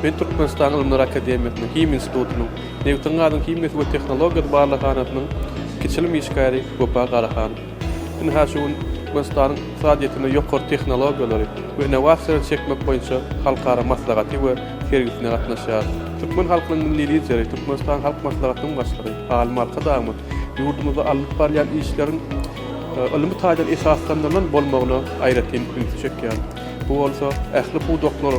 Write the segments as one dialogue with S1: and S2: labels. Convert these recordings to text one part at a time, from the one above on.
S1: Men Türkmenistanyň Ylymlar akademiýasynyň Himiýa institutynyň Nebitiň gazyň himiýasy we tehnologiýasy barlaghanasynyň kiçi ylym işgäri Wepa Garahanow. Ynha şu gün Türkmenistanyň ykdysadyýetine ýokary tehnologiýalary we innowasiýalary çekmek boýunça halkara maslahaty we sergisine gatnaşýarys. Türkmen halkynyň Milli Lideri, Türkmenistanyň Halk Maslahatynyň Başlygy Alym Arkadagymyz ýurdumyzda alnyp barylýan işleriň ylmy taýdan esaslandyrylan bolmagyna aýratyn ünsi çekýär. Bu bolsa ähli pudaklar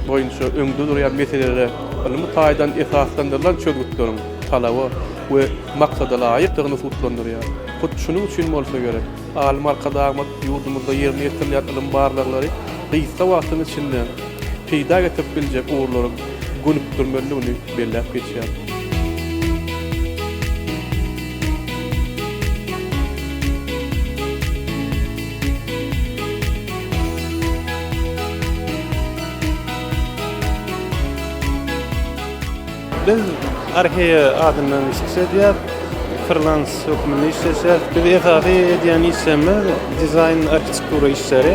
S1: boýunça öňde durýan meselelere ylmy taýdan esaslandyrylan çözgütleriň talaba we maksada laýykdygyny subutlandyrýar. Hut şunuň üçin bolsa gerek, alym Arkadagymyz ýurdumyzda ýerine ýetirilýän ylym barlaglary gysga wagtyň içinde peýda getirip biljek ugurlara gönükdirmelidigini belläp geçýär.
S2: Biz Arheýa adyndan çykyş edýäs. Frilans hökmünde işleşýäs. Biz esasy edýän işlerimiz dizaýn, arhitektura işleri.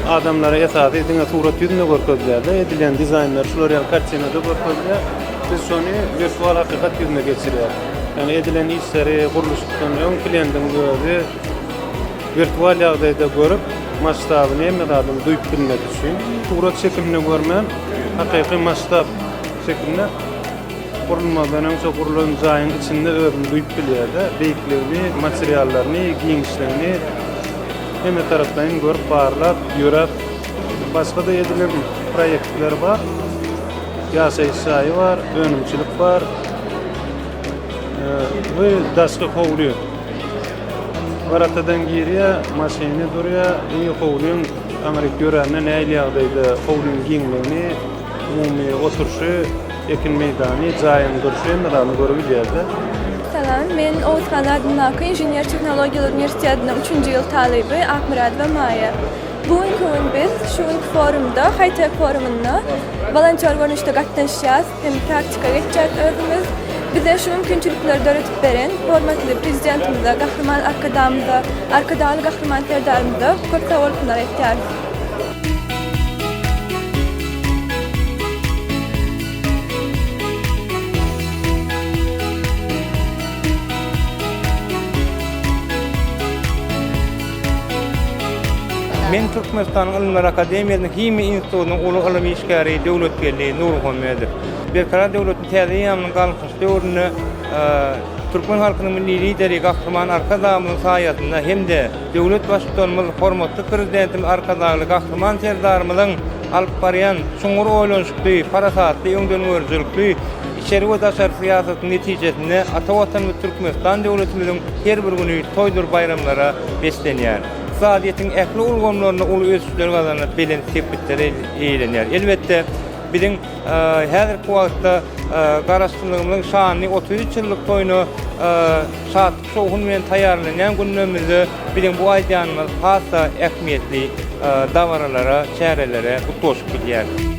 S2: Adamlara esasy diňe surat ýüzünde görkezilýär-de, edilýän dizaýnlar şular ýaly kartinada görkezilýär. Biz şony wirtual hakykat ýüzüne geçirýäs. Ýagny edilen işleri gurluşykdan öň kliendiň özi wirtual ýagdaýda görüp, masştabyny, hemme zadyny duýup bilmesi üçin. Surat şekilinde görmän, hakyky masştab şekilinde gurulmazdan öň şo gurlan jaýyň içinde özüni duýup bilýär-de, beýikligini, materiallaryny, giňişligini hemme taraplaýyn görüp, barlap, ýöräp. Başga-da edilen proýektler bar. Ýaşaýyş jaýy bar, önümçilik bar we daşky howly. Waratadan girýär, maşyny durýar, i howlyň aňryk ýörände nähili ýagdaýda howlyň giňligini, umumy oturyşy, ekin meýdany, jaýyň durşy hemme zadyny görüp bilýär-de.
S3: Salam, men Oguzhan adyndaky Inžener-tehnologiýalar uniwersitetiniň üçünji ýyl talyby Akmyradowa Maýa. Bu günki gün biz şu günki forumda, High-Tech forumynda wolontýor görnüşde gatnaşýarys hem praktika geçýäris özümiz. Bize şu mümkinçilikleri döredip beren hormatly Prezidentimize, Gahryman Arkadagymyza, Arkadagly Gahryman Serdarymyza köp sagbolsunlar aýtýarys.
S4: Men Türkmenistanyň Ylymlar akademiýasynyň Himiýa institutynyň uly ylym işgäri Döwletgeldi Nurmuhammedow. Berkarar döwletiň täze eýýamynyň Galkynyş döwründe türkmen halkynyň Milli Lideri Gahryman Arkadagymyzyň saýasynda hem-de döwlet Baştutanymyz hormatly Prezidentimiz Arkadagly Gahryman Serdarymyzyň alyp barýan çuňňur oýlanyşykly, parasatly, öňdengörüjilikli içeri we daşary syýasatynyň netijesinde ata Watanymyz Türkmenistan döwletimiziň her bir güni toýdur baýramlara beslenýär. Ykdysadyýetiň ähli ulgamlarynda uly ösüşler gazanylyp, belent sepgitler eýelenýär. Elbetde, biziň häzirki wagtda Garaşsyzlygymyzyň şanly 33 ýyllyk toýuna şatlyk-şowhun bilen taýýarlanýan günlerimizde biziň bu aýdýanymyz has-da ähmiýetli dabaralara, çärelere utgaşyp gidýär.